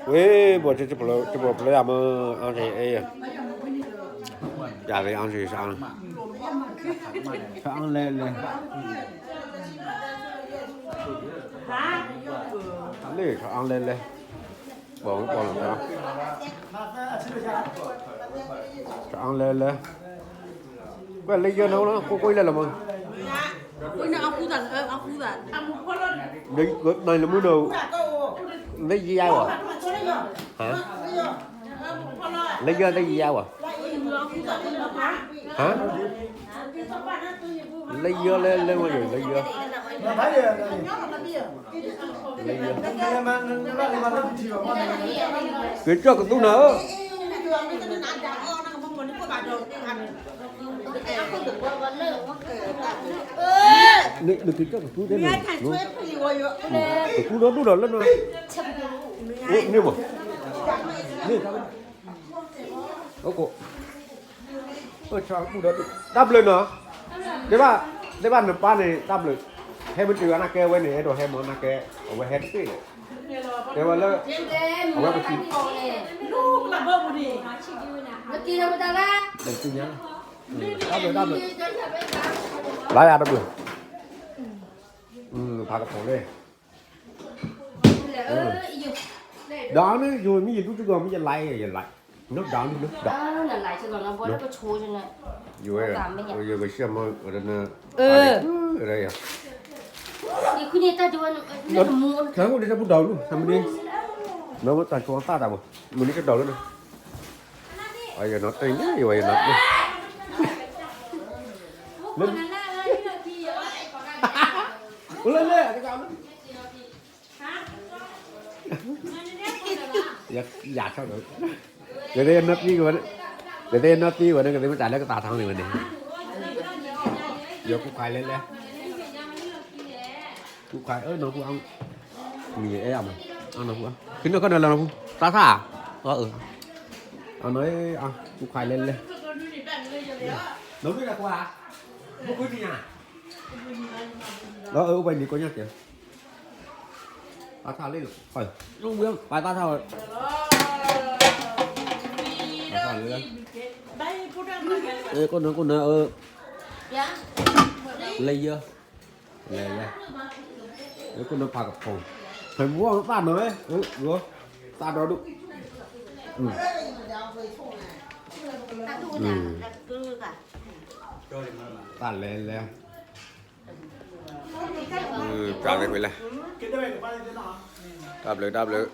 ဝ့ၢ် ဘီၣ် ကပျၢယၤမ့ၢ် အါန့ၣ် အဲၣ် ယၤလၢအါန့ၣ် ဆအါ ဆအါလဲၣ်လဲၣ် လၢဆအါလဲၣ်လဲၣ် ဘီၣ် ဘီၣ်လီၤ ဆအါလဲၣ်လဲၣ် ကွၢ်လၢယဲၢ်နီၤ ကိးကိးလဲၣ်လီၤမး နလၢမုၢ်နီၤ လၢယဲၢ်ဝဲ လၢယဲၢ်လၢယဲၢ်ဝဲ လၢယဲၢ်လၢလၢဝဲယဲၢ် လၢယဲၢ် လၢယဲၢ် က့ၤကၠီၣ်ကသူနီၤဧၢ နက့ၤကၠီၣ်ကသူတဲန့ၣ် ကသူဒီဒူၣ်ဒီးလၢနီၤ အိၣ်န့ၣ်မး န့ၣ် အိၣ်ကိး အိၣ်ဆၣ်ကူၣ်ဒီဒူၣ် တၢ်ဘျုးနီၤ တဲဘၣ် တဲဘၣ်နပၢ်န့ၣ် တၢ်ဘျုး ဟဲမ့ၢ်တုၤအနၢ်ကဲဝဲန့ၣ် အဲၣ်ဒိးဟဲမ့ၢ်အနၢ်ကဲ အဝဲဟဲတသ့ဒီး တဲဝဲလၢ အဝဲပစံး တသ့ၣ်ညါ တၢ်ဘျုး တၢ်ဘျုး ဘၣ်ယၤတဘျုး ဖးကဖိးလၢ ဒီးန့ၣ် ယိၤမ့ၢ်ယဒူၣ်တဂီၤမ့ၢ်ယlike ယlike နီၢ်ဒီးန့ၣ် ဒီး ယဝဲ ယကဆှၢမ့ၢ်ဝဲဒၣ်န့ၣ် ဆၢအိၣ်ဒ်တၢ်ပူၤဒီးလူၤ သးမ့ၢ်န့ၣ် နီၢ်မ့ၢ်တၢ်ဆိသၣ်တၢ်ဘၣ် မ့ၢ်န့ၣ်ကဒီးလၢန့ၣ် ယနီၢ်တၢ်န့ၣ် ယဝဲယနီၢ်န့ၣ် လၢ လၢ လၢ ယၤထီၣ်ဒီး ကသ့ၣ်နီၢ်သံဝဲ ကသ့ၣ်နီၢ်သံဝဲန့ၣ် ကသ့ၣ်မ့ၢ်တၢ်လၢကသးထီန့ၣ်ဝဲန့ၣ် ယကူၣ်ခွါလဲၣ်လဲၣ် ကူၣ်ခွါအၢနီၢ်ဖူ မံၤအဲၣ်အမး အနီၢ်ဖူ ဖံနီၢ်ခီၣ်နၢ်လၢနီၢ်ဖူ တၢ်ဆၣ် အၢ အနီၢ် ကူၣ်ခွါလဲၣ်လဲၣ် နီၢ်ဖူတၢ်ကွၢ် မ့ၢ်ကွၢ်နံၤညါ ဒီးအၢ အိၣ်ပှဲၤနံၤကိညါကဲ တၢ်ဆၣ်လံလီၤ ပာ်တၢ်ဆၣ်ဝဲ တၢ်ဆၣ်လံလီၤ ကိၣ်နၢ် ကိၣ်နၢ် အၢ လဲၤယၢ လဲၤယၢ ကိၣ်နၢ်ဖးကဖိး ဖဲမူအီၤသၣ်နီၤဝဲ သၣ်ဒီဒူၣ် သၣ်လဲၤလဲၤ ပျၢ်လၢကွံာ်လဲၣ် တၢ်ဘျုး တၢ်ဘျုး